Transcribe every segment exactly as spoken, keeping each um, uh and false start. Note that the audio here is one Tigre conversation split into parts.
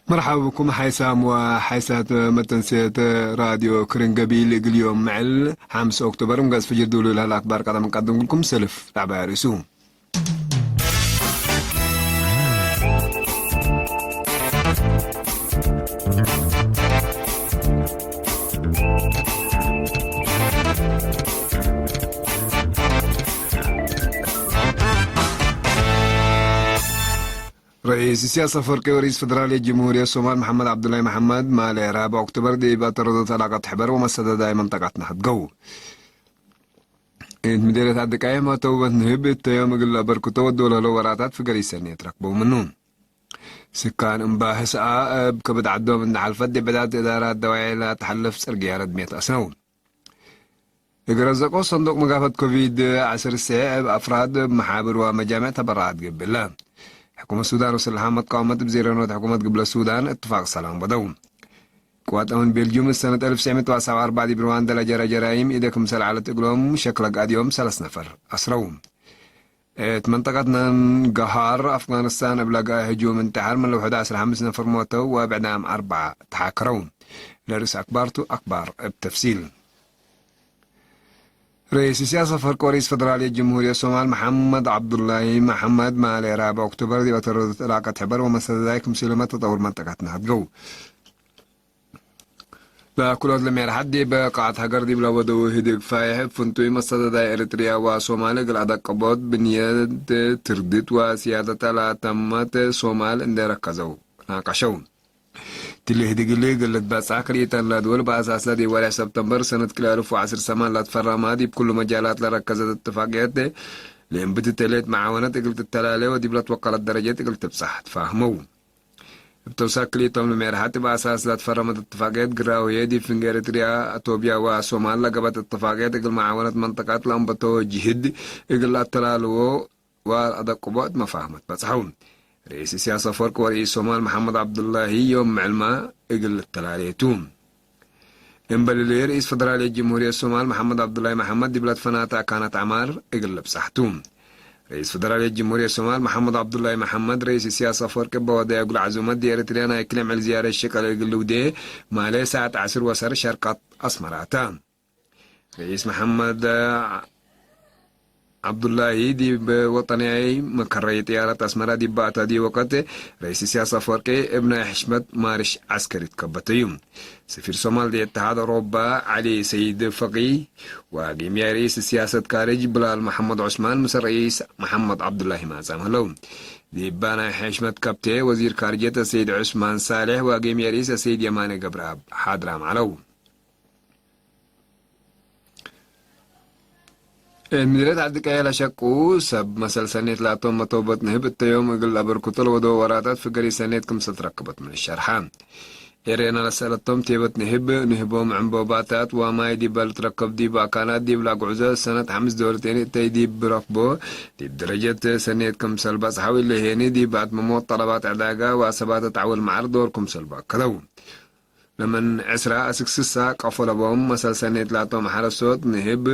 መርሐባ ብኩም ሓይሳም ወሓይሳት መተንስየት ራድዮ ክርን ገቢል፣ እግል ዮም ምዕል ሓምስ ኦክቶበር ምገጽ ፍጅር ዱሉል ለሀለ አክባር ቀደም እንቀድምኩልኩም ሰልፍ ለዐባይ አርእሱ። ረኢስ ኢሳያስ አፈወርቂ ወረኢስ ፈደራልየት ጅምሁርየት ሶማል መሐመድ ዐብዱላሂ መሐመድ፣ ማሌ ራብዕ ኦክቶበር ዲብ አተረዶት ዕላቀት ሕበር ወመሰደዳይ መንጠቀት ነሐድገው። እት ምዴርየት አድቃየም አተውበት ንህብ እተ ዮም እግል ለአበርክቶ ወደው ለህለው ወራታት ፍገሪት ሰኔት ረክበው ምኑ። ስካን እምባህስአ እብ ከብድ ዐዶም እንደ ሐልፈት ዲብ ብዕዳት እዳራት ደዋዬ ለተሐልፍ ጽርግያ ረድምየት አስነው። እግል ረዘቆ ሰንዱቅ መጋፈት ኮቪድ ዐስር ሰዕ እብ አፍራድ እብ መሓብር ወመጃምዕ ተበረዓት ገብእለ። ሕኩመት ሱዳን ወስልሓ መትቃወመት እብ ዜረኖት ሕኩመት ግብለ ሱዳን እትፋቅ ሰላም ወደው። ቅዋት አምን ቤልጁም እት ሰነት አልፍ ወትሰዕ ምእት ወሰብዓ ወአርበዕ ዲብ ርዋንዳ ለጀረ ጀራይም ኢደ ክምሰል ዐለት እግሎም ሸክለ ገአድዮም ሰለስ ነፈር አስረው። እት መንጠቀት ናንጋሃር አፍጋኒስታን እብ ለገአ ህጁም እንተሓር ምን ለውሕድ ዐስር ሐምስ ነፈር ሞተው ወብዕዳም አርበዓ ተሓከረው። ለርእስ አክባርቱ አክባር እብ ተፍሲል። ረኢስ ኢሳያስ አፈወርቂ ወረኢስ ፈደራልየት ጅምሁርየት ሶማል መሐመድ ዐብዱላሂ መሐመድ ማሌ ራብዕ ኦክቶበር ዲብ አተረዶት ዕላቀት ሕበር ወመሰደዳይ ክምሲልመ ተጠውር መንጠቀት ነሐድገው። ለኩሎት ለሜርሐት ዲብ ቃዐት ሀገር ዲብ ለወደው ህድግ ፋይሕ እብ ፍንቱይ መሰደዳይ ኤሪትርያ ወሶማል እግል አደቀቦት ብንየት ትርድት ወስያደተ ለተመት ሶማል እንዴ ረከዘው ናቀሸው። እትሊ ህድግ እሊ እግል ልትበጽሕ ክልኢተን ለድወል በአሳስ ለዲብ ወሬሕ ሰብተምበር ሰነት ክልኤ አልፍ ወዐስር ሰማን ለትፈረመ ዲብ ኩሉ መጃላት ለረከዘት እትፋቅየት ለእንብትተሌት መዓወነት እግል ትተላሌ ወዲብ ለትወቀለት ደረጀት እግል ትብጸሕ ትፋህመው። እብ ተውሳክ ክልኢቶም ለሜርሐት እብ አሳስ ለትፈረመት እትፋቅየት ግራውየ ዲብ ፍንጌ ኤሪትርያ፣ አቶብያ ወሶማል ለገበት እትፋቅየት እግል መዓወነት መንጠቀት ለአንበተወ ጅህድ እግል ለአተላልዎ ወለአደቅቦ እት መፋህመት በጽሐው። ረኢስ ኢሳያስ አፈወርቂ ወረኢስ ሶማል መሐመድ ዐብዱላሂ ዮም ምዕልመ እግል ልተላሌ ቱ። እምበል እሊ፣ ረኢስ ፈደራልየት ጅምሁርየት ሶማል መሐመድ ዐብዱላሂ መሐመድ ዲብ ለትፈናተ አካናት ዐማር እግል ልብጸሕ ቱ። ረኢስ ፈደራልየት ጅምሁርየት ሶማል መሐመድ ዐብዱላሂ መሐመድ፣ ረኢስ ኢሳያስ አፈወርቂ እበ ወደየ እግል ዐዙመት ዲብ ኤሪትርያ ናይ ክል ምዕል ዝያረት ሸቀል እግል ልውዴ፣ ማሌ ሰዓት ዐስር ወሰር ሸርቀት አስመራ ተ። ረኢስ መሐመድ ዐብዱላሂ ዲብ ወጠንያይ መከረይ ጥያረት አስመራ ዲብ በአታዲ ወቀት፣ ረኢስ ኢሳያስ አፈወርቂ እብ ናይ ሕሽመት ማርሽ ዐስከሪ ትከበተዩ። ሰፊር ሶማል ዲብ እትሓድ አውሮባ ዐሊ ሰይድ ፈቂ ወአጊምያይ ረኢስ ሲያሰት ካርጅ ብላል መሐመድ ዑስማን ምስል ረኢስ መሐመድ ዐብዱላሂ ማጻም ህለው። ዲባ ናይ ሕሽመት ከብቴ ወዚር ካርጀት አሰይድ ዑስማን ሳሌሕ ወአጊምያይ ረኢስ አሰይድ የማነ ገብረአብ ሓድራም ዐለው። እት ምድርየት ዐዲ ቀየ ለሸቁ ሰብ መሰል ሰኔት ላቶም መተውበት ንህብ እተ ዮም እግል ለአበርክቶ ለወደው ወራታት ፍገሪት ሰኔት ክምሰል ትረክበት ምን ሸርሐ። ኤሬና ለሰአለቶም ቴበት ንህብ፣ ንህቦም ዕንቦባታት ወማይ ዲበ ልትረከብ ዲብ አካናት ዲብ ለአግዑዘ ሰነት ሐምስ ዶለቴኒ እተይ ዲብ ረክቦ ዲብ ደረጀት ሰኔት ክምሰል በጽሐው እለ ሄኒ ዲብ አትመሞት ጠለባት ዕዳጋ ወአሰባተ ተዐውል መዓር ዶር ክምሰል በአከደው። ለምን ዕስራ አስክ ስሳ ቀፎ ለቦም መሰል ሰኔት ላቶም ሐረሶት ንህብ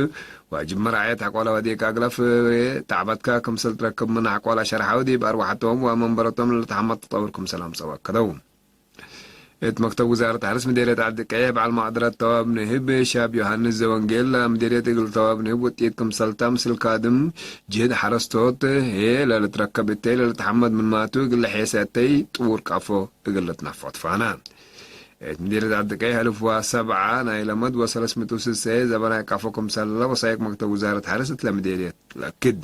ዋጅብ መራዐየት ሐቆለ ወዴካ እግለ ፍሬ ተዕበትከ ክምሰል ትረክብ ምን ሐቆለ ሸርሐው ዲብ አርወሐቶም ወመንበረቶም ለልትሐመድ ተጠውር ክምሰል አምጸው አከደው። እት መክተብ ውዛረት ሐርስ ምዴርየት ዐዲ ቀየ በዐል መቅደረት ተዋብ ንህብ ሻብ ዮሐንስ ዘወንጌል ለምዴርየት እግል ተዋብ ንህብ ውጤት ክምሰልታ ምስል ካድም ጅህድ ሐረስቶት ህዬ ለልትረከብ እተይ ለልትሐመድ ምንማቱ እግል ለሔሰ እተይ ጥዉር ቀፎ እግል ልትነፈዕ ትፋነ። እት ምዴርየት ዐዲ ቀየ አልፍ ወሰብዓ ናይ ለመድ ወሰለስ ምእት ወስሰ ዘበናይ ቀፎ ክምሰለ ወሳይቅ መክተብ ውዛረት ሐርስ እት ለምዴርየት ለአክድ።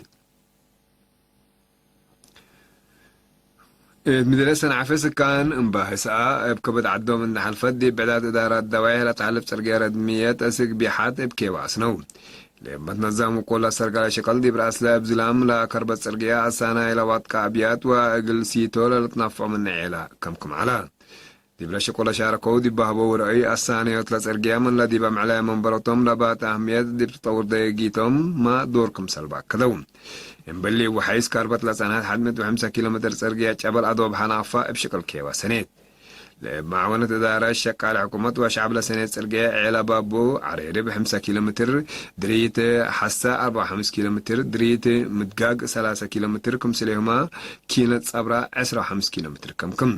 እት ምድረ ሰንዓፈ ስካን እምባህስአ እብ ከበድ ዐዶም እንደ ሐልፈት ዲብ ብዕዳት እዳራት ደዋይሕ ለተሐልፍ ጽርግየ ረድምየት አስክ ቢሓት እብ ኬባስ ነው። ለእመት ነዛም ውቁል ለአሰርጋለ ሸቀል ዲብ ረአስለ እብ ዝላም ለከርበት ጽርግየ አሳናይ ለዋጥቃ አብያት ወእግል ሲቶ ለልትናፍዖ ምነ ዔላ ከምክም ዐለ። ዲብለ ሸቁለ ሻረከው ዲብ በህበው ረአይ፣ አሳንዮት ለጽርግያ ምን ለዲብ አምዕለ መንበረቶም ለባት አህምየት ዲብ ተጠውር ደቂቶም መ ዶር ክምሰል በአከደው። እምበሊ ወሐይስ ካርበት ለጸንሐት ሐድ ምእት ወሐምሳ ኪሎ ሜትር ጽርግያ ጨበል አዶብ ሐናፋ እብ ሽቅል ኬዋ ሰኔት። ለእብ መዓወነት እዳረት ሸቃለ ሕኩመት ወሸዐብ ለሰኔት ጽርግየ ዔላ ባቡ፣ ዐሬርብ ሐምሳ ኪሎ ሜትር፣ ድሪት ሐሰ አርበዕ ወሐምስ ኪሎ ሜትር፣ ድሪት ምድጋግ ሰላሰ ኪሎ ሜትር፣ ክምስሌሁመ ኪነት ጸብራ ዕስራ ወሐምስ ኪሎ ሜትር ከምክም።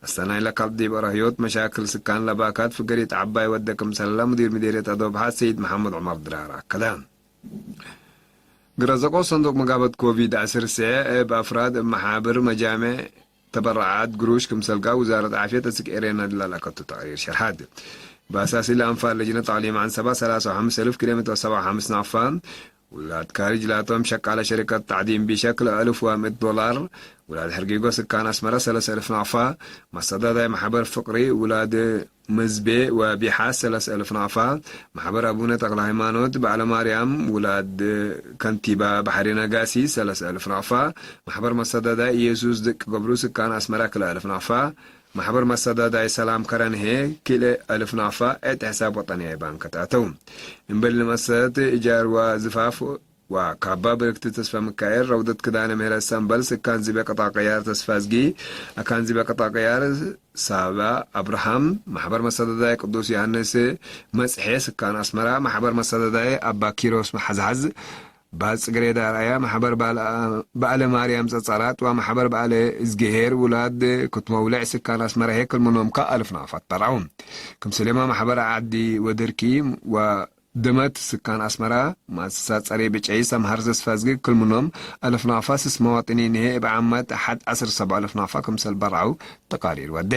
አሰናይ ለካልድ ዲብ አረህዮት መሻክል ስካን ለባካት ፍገሪት ዐባይ ወደ ክምሰለ ሙዲር ምዴርየት አዶብሐ ሰይድ መሐመድ ዑመር ድራር አከደ። ግረዘቆ ሰንዱቅ መጋበት ኮቪድ ዐስር ሰ እብ አፍራድ እብ መሓብር መጃምዕ ተበረዓት ግሩሽ ክምሰልጋ ውዛረት ዓፍየት እስክ ኤሬና ድላላከቱ ተቅሪር ሸርሐት። በአሳሲ ለአንፋር ለጅነ ተዕሊም ዐንሰባ ሰላሳ ወሐምስ አልፍ ክልኤ ምእት ወሰባ ወሐምስ ናፋ ውላድ ካርጅ ላቶም ሸቃለ ሸሪከት ተዕዲም ቢሸክል አልፍ ወምእት ዶላር፣ ውላድ ሕርጊጎ ስካን አስመረ ሰለስ አልፍ ናፋ፣ መሰዳዳይ መሐበር ፍቅሪ ውላድ ምዝቤ ወቢሓ ሰለስ አልፍ ናፋ፣ መሕበር አቡነ ተክለ ሃይማኖት በዓለ ማርያም ውላድ ከንቲባ ባሕሪ ነጋሲ ሰለስ አልፍ ናፋ፣ መሕበር መሰዳዳይ ኢየሱስ ድቅ ገብሩ ስካን አስመራ ክልኤ አልፍ ናፋ፣ መሕበር መሰዳዳይ ሰላም ከረንሄ ክልኤ አልፍ ናፋ እት ሕሳብ ወጠንያይ ባንክ ተአተው። እምበል መሰት እጃር ወዝፋፍ ወካባ ብርክት ተስፋ ሚካኤል፣ ረውደት ክዳነ ምህረት ሰምበል፣ ስካን ዝቤ ቅጣቅያር ተስፋ እዝጊ፣ አካን ዝቤ ቅጣቅያር ሳባ አብርሃም፣ ማሕበር መሰዳዳይ ቅዱስ ዮሐንስ መጽሔ ስካን አስመራ፣ ማሕበር መሰዳዳይ አባ ኪሮስ መሐዝሐዝ፣ ባጽ ግሬዳ አርአያ፣ ማሕበር በዓለ፣ በዓለ ማርያም ጸጸራት ወማሕበር በዓለ እዝግሄር ውላድ ክትመውልዕ ስካን አስመራ ሄ ክል ምኖም ከአልፍ ናፋት በርዐው። ክምስሌማ ማሕበር ዓዲ ወድርኪ ወ ድመት ስካን አስመራ፣ መአሰሳ ጸሬ ብጨይ ሰምሃር ተስፋዝጊ ክል ምኖም አልፍ ናፋ ስስ መዋጥኒን ህዬ እብ ዓመት ሐድ ዐስር ሰብዓ አልፍ ናፋ ክምሰል በርዐው ተቃሪር ወዴ።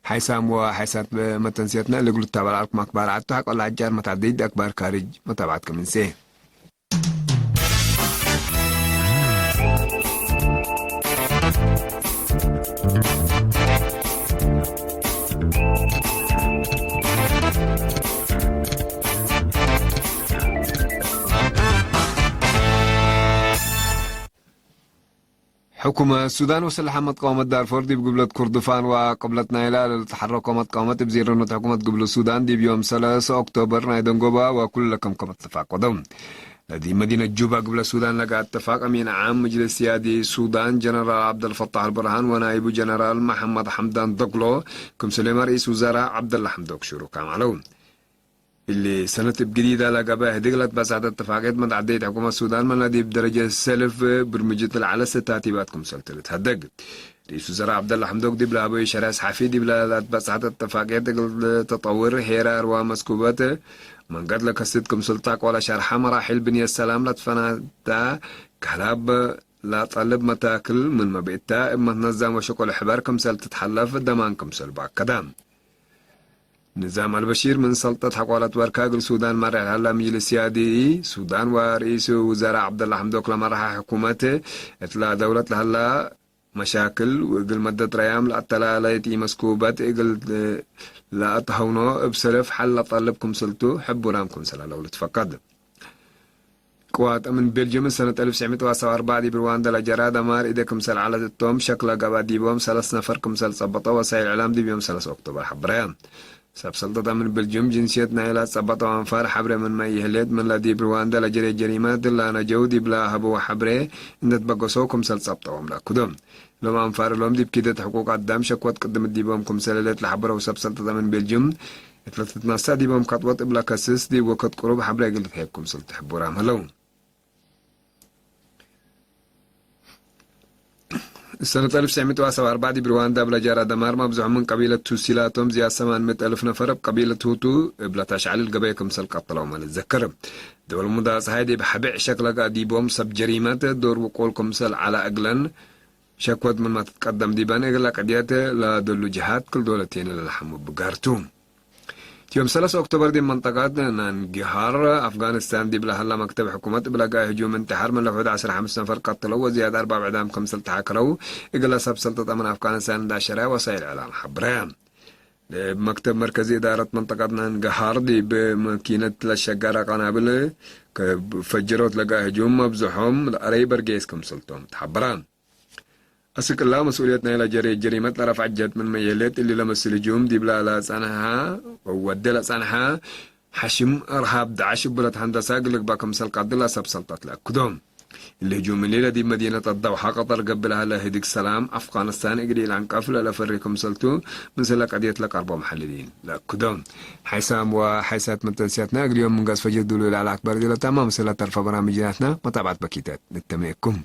ሓይሳም ወሓይሳት መተንስየትነ እግል ልታበል ዐልኩም አክባር ዐቱ ሐቆ ለአጃር መታደይት አክባር ካርጅ መታብዐት ክምንሴ። ሕኩመት ሱዳን ወሰለሐ መትቃወመት ዳርፎር ዲብ ግብለት ኩርዱፋን ወቅብለት ናይላ ለልትሐረኮ መትቃወመት እብ ዜረኖት ሕኩመት ግብለት ሱዳን ዲብ ዮም ሰለስ ኦክቶበር ናይ ደንጎባ ወኩሉ ለከምከመት ትፋቀደው። ለዲብ መዲነት ጁባ ግብለ ሱዳን ለገአ እትፋቅ አሚን ዓም ምጅልስ ሲያዲ ሱዳን ጀነራል ዐብደልፈታሕ አልቡርሃን ወናይቡ ጀነራል መሐመድ ሐምዳን ደግሎ፣ ክምሰሌመ ርኢስ ውዘራ ዐብደላ ሐምዶክ ሹሩካም ዐለው። እሊ ሰነት እብ ግዲዳ ለገብአ ህድግ ለትበጸሐት እትፋቅየት መትዐደይት ሕኩመት ሱዳን፣ መን ለዲብ ደረጀት ሰልፍ ብርምጅት ለዐለት ስታቲባት ክምሰልቱ ልትሀደግ። ርኢስ ውዘራ ዐብደላ ሐምዶክ ዲብ ለሀበዩ ሸርሕ ሰሓፊ፣ ዲብለ ለትበጸሐት እትፋቅየት እግል ተጠውር፣ ሄራር ወመስኩበት መንገድ ለከስት ክምሰል ጣቆ ለሸርሐ፣ መራሒል ብንየት ሰላም ለትፈናተ፣ ከህላብ ለጠልብ መታክል ምንመ ብእተ፣ እብ መትነዛም ወሸቁል ሕበር ክምሰል ትትሐለፍ ደማን ክምሰል በአከደ። ንዛም አልበሺር ምን ሰልጠት ሐቆ ለትበርከ እግል ሱዳን መሬሕ ለሀላ ምጅልስ ሲያዲ ሱዳን ወርኢስ ውዘራ ዐብደላ ሐምዶክ ለመረሐ ሕኩመት፣ እትላ ደውለት ለሀላ መሻክል ወእግል መደት ረያም ለአተላለየት ኢመስኩበት እግል ለአትሀውኖ እብ ሰልፍ ሐል ለጠልብ ክምሰልቱ ሕቡራም ክምሰል ዐለው ልትፈቀድ። ቅዋት አምን ቤልጅየም ሰነት አልፍ ወትሰዕ ምእት ወሰብዓ ወአርበዕ ዲብ ርዋንዳ ለጀራ ደማር እዴ ክምሰል ዐለት እቶም፣ ሸክ ለገብአ ዲቦም ሰለስ ነፈር ክምሰል ጸበጠው ወሳይል እዕላም ዲብ ዮም ሰለስ ኦክቶበር ሐብረየ። ሰብ ሰልጠት አምን ቤልጅየም ጅንስየት ናይላ ጸበጠው አንፋር ሐብሬ ምንመ ኢህሌት፣ ምን ለዲብ ርዋንዳ ለጀሬ ጀሪመት ለነጀው ዲብለ ሀበው ሐብሬ እንዴ ትበገሰው ክምሰል ጸብጠዎም ለአክዶ። እሎም አንፋር እሎም ዲብ ኪደት ሕቁቅ አዳም ሸክወት ቅድምት ዲቦም ክምሰል ህሌት ለሐበረው ሰብ ሰልጠት አምን ቤልጅየም፣ እት ለትትነሰእ ዲቦም ከጥወት እብ ለከስስ ዲብ ወክድ ቅሩብ ሐብሬ እግል ልትሄብ ክምሰል ትሕቡራም ህለው። ሰነት አልፍ ወትሰዕ ምእት ወሰብዓ ወአርበዕ ዲብ ርዋንዳ እብ ለጀራ ደማር መብዝሖም ምን ቀቢለት ቱሲ ላቶም፣ ዝያድ ሰማን ምእት አልፍ ነፈር እብ ቀቢለት ሁቱ እብ ለተሽዐልል ገበይ ክምሰል ቀተለውመ ልትዘከር። ደወል ሙዳጸሓይ ዲብ ሐብዕ ሸክ ለገአ ዲቦም ሰብ ጀሪመት ዶር ውቁል ክምሰል ዐለ እግለን ሸክወት ምንመ ትትቀደም ዲበን እግለ ቅድየት ለደሉ ጀሃት ክል ዶለቴን ለለሐሙ ብጋር ቱ። ዮም ሰለስ ኦክቶበር ዲብ መንጠቀት ናንጊሃር አፍጋኒስታን ዲብ ለሀላ መክተብ ሕኩመት እብ ለገአ ህጁም እንትሓር ምን ለውሑድ ዐስር ሐምስ ነፈር ቀትለው ወዝያድ አርበዕ ብዕዳም ክምሰል ተሓከለው እግለ ሰብ ሰልጠት አምን አፍጋኒስታን እንዳ ሸረየ ወሳይል እዕላም ሐብረየ። ለእብ መክተብ መርከዚ እዳረት መንጠቀት ናንጊሃር ዲብ መኪነት ለሸጋረ ቀናብል ከፈጀሮት ለገአ ህጁም መብዝሖም ለአረይ በርጌስ ክምሰልቶም ተሐበረ። አስክ እላ መስኡልየት ናይላ ጀሬ ጀሪመት ለረፍዐት ጀህት ምንመ ይህሌት፣ እሊ ለመስል ህጁም ዲብላ ለጸንሐ ወወዴ ለጸንሐ ሐሽም እርሃብ ደዕሽ እብ ለት ሀንደሳ እግል ልግበእ ክምሰል ቀድር ለሰብ ሰልጠት ለአክዶ። እሊ ህጁም እሊ ለዲብ መዲነት አዳውሐ ቀጠር ገብእ ለሀለ ህድግ ሰላም አፍጋኒስታን እግል ኢለአንቀፍ ለለፈሬ ክምሰልቱ፣ ምስለ ቀድየት ለቀርቦ መሐልሊን ለአክዶ። ሐይሳም ወሐይሳት መተንስያትና እግል ዮም ምንጋስ ፈጅር ዱሉ ለአልአክበር ዲለታማ ምስለ ተርፈ በራምጅናትና መታብዐት በኪተት ንተምኔኩም።